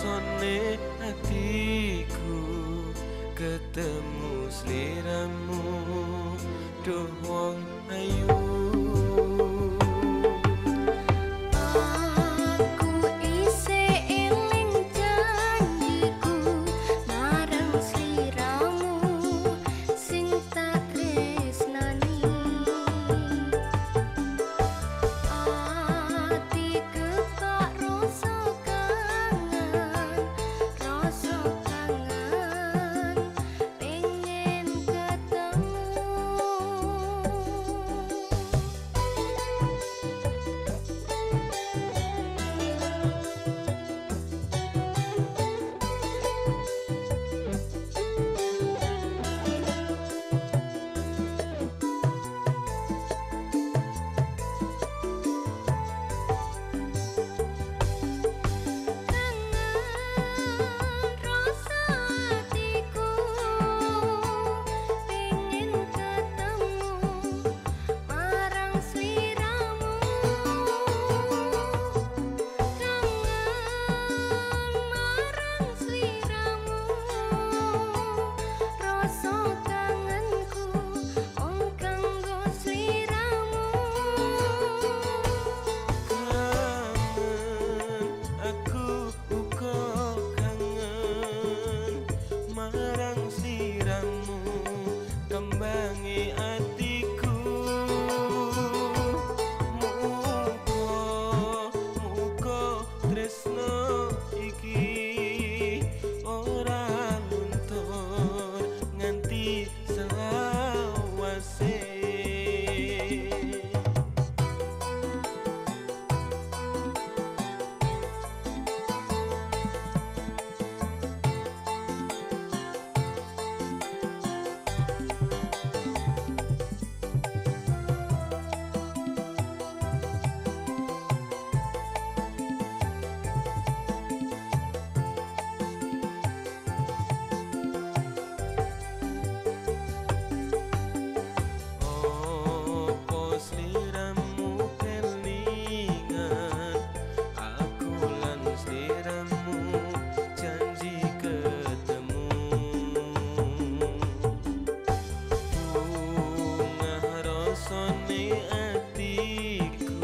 Rasane atiku ketemu sliramu, duh wong ayu. Aku isih eling janjiku marang sliramu sing tak tresnani. Ati kebak rasa kangen, rasa kangen pengen ketemu. Kangen rasa atiku pengen ketemu marang sliramu. Kangen marang sliramu, rasa kangenku mung kanggo sliramu. Kangen aku uga kangen marang sliramu, kembange atiku. Muga muga tresno iki ora luntur nganti selawase. Opo sliramu kelingan, aku lan sliramu janji ketemu. Bungah rasane atiku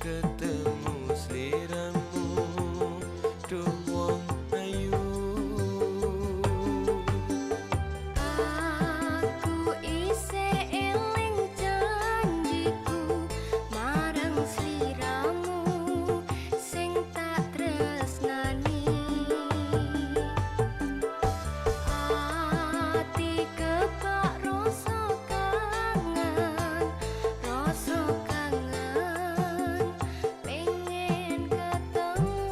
ketemu sliramu, duh wong ayu. Aku isih eling janjiku marang sliramu sing tak tresnani. Ati kebak rasa kangen, rasa kangen pengen ketemu.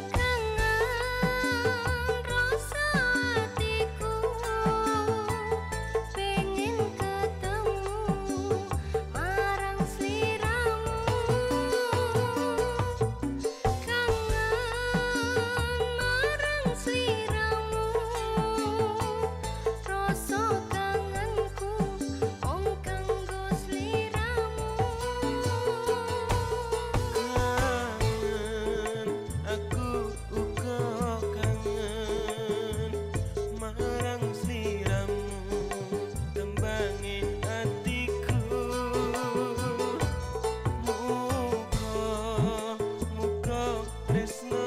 Kangen rasa atiku pengen ketemu marang sliramu. Kangen marang sliramu, rasa kangenku mung kanggo sliramu. Kangen aku uga kangen marang sliramu, kembange atiku. Muga muga tresno